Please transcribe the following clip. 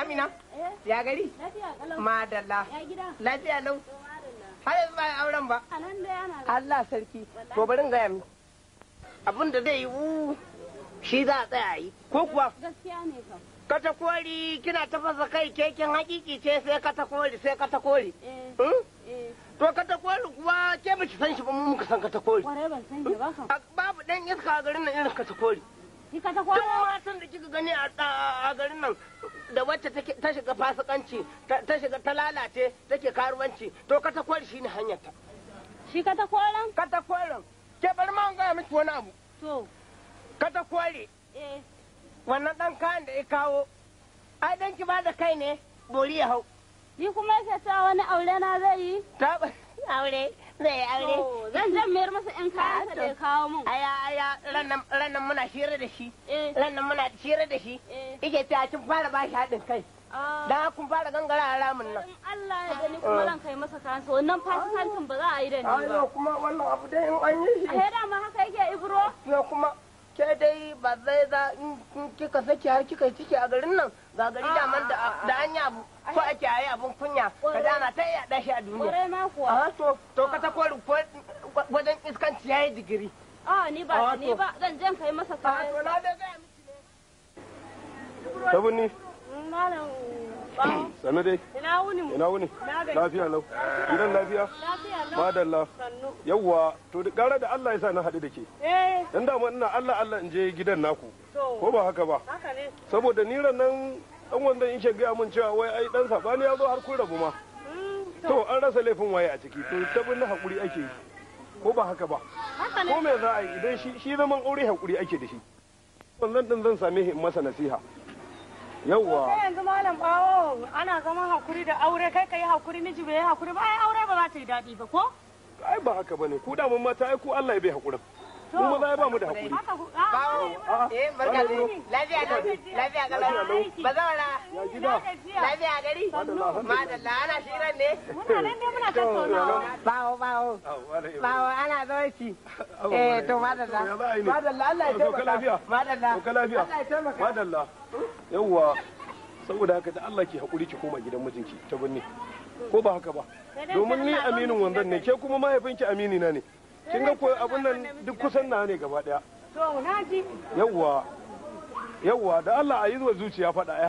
Amina? Ya gari? Madalla. Lafiya lau. Har yanzu ba auren ba. Allah sarki. To bari in gaya miki. Abin da zai yiwu shi za a tsaya yi. Ko kuwa? Gaskiya ne kam. Katakori kina tafasa kai keken hakiki ce sai katakori sai katakori. To katakori kuwa ke ba ki san shi ba mu muka san katakori. Kwarai ban san shi ba kam. Babu dan iska a garin nan irin katakori. Shi katakori? Duk matan da kika gani a garin nan da wacce ta shiga fasikanci ta shiga ta lalace take karuwanci to katakori shine hanyar ta. Shi katakoran? Katakorin. Ke bari ma an gaya miki wani abu. To. Katakori. Eh. Wannan ɗan kayan da ya kawo, ai dan ki ba da kai ne, bori ya hau. Ni kuma yake cewa wani aure na zai yi? Ta aure, zai yi aure. Zan zan mayar masa ƴan kayansa da ya kawo mun. Aya aya rannan muna shira da shi. Rannan muna shira da shi. Yake cewa kin fara ba shi haɗin kai. Dan kun fara gangara a ramin nan. In Allah ya gani kuma zan kai masa kayansa wannan fasikancin ba za a yi da ni ba. Ayo kuma wannan abu dai in an yi shi. A dama haka yake Ibro? Yo kuma ke dai ba zai za in kika saki har kika ciki a garin nan ga gari daman da an yi abu ko ake yi abun kunya ka dana ta yaɗa shi a duniya. Kwarai ma kuwa. A to ka ta kori wajen iskanci yayi digiri. A ni ba ni ba zan je kai masa kayan. A to na dai gaya miki ne. Tabunni. Malam. Sannu dai. Ina wuni mu. Ina wuni. Lafiya lau. Gidan lafiya? Lafiya lau. Madalla. Yawwa, to gara da Allah ya sa na haɗu da ke. Eh. Dan dama ina Allah Allah in je gidan naku. Ko ba haka ba? Haka ne. Saboda ni ran nan dan wanda yake gaya mun cewa wai ai dan sabani ya zo har kun rabu ma. To an rasa laifin waye a ciki. To tabin na hakuri ake yi. Ko ba haka ba? Haka ne. Ko me za a yi idan shi zaman aure hakuri ake da shi. Wannan din zan same shi in masa nasiha. Yawwa. Sai yanzu malam bawo ana zaman hakuri da aure kai kai hakuri miji bai hakuri ba ai aure ba za ta yi daɗi ba ko? Ai ba haka bane ku da mun mata ai ku Allah ya bai hakurin. Mu maza ya ba mu da hakuri. Bawo eh barka da lafiya lau lafiya kalau bazawara. Ya gida. Lafiya gari. Madalla ana shirin ne. Muna nan dai muna tattaunawa. Bawo bawo. Bawo ana zoci. Eh to madalla. Madalla Allah ya taimaka. Madalla. Madalla. Allah ya taimaka. Madalla. Yawwa saboda haka da Allah ki hakuri ki koma gidan mijinki ta binne. Ko ba haka ba? Domin ni aminin wanzan ne ke kuma mahaifinki amini na ne. Kin ga ko abun nan duk kusan na ne gaba daya. To na ji. Yawwa. Yawwa da Allah a yi zuwa zuciya faɗa.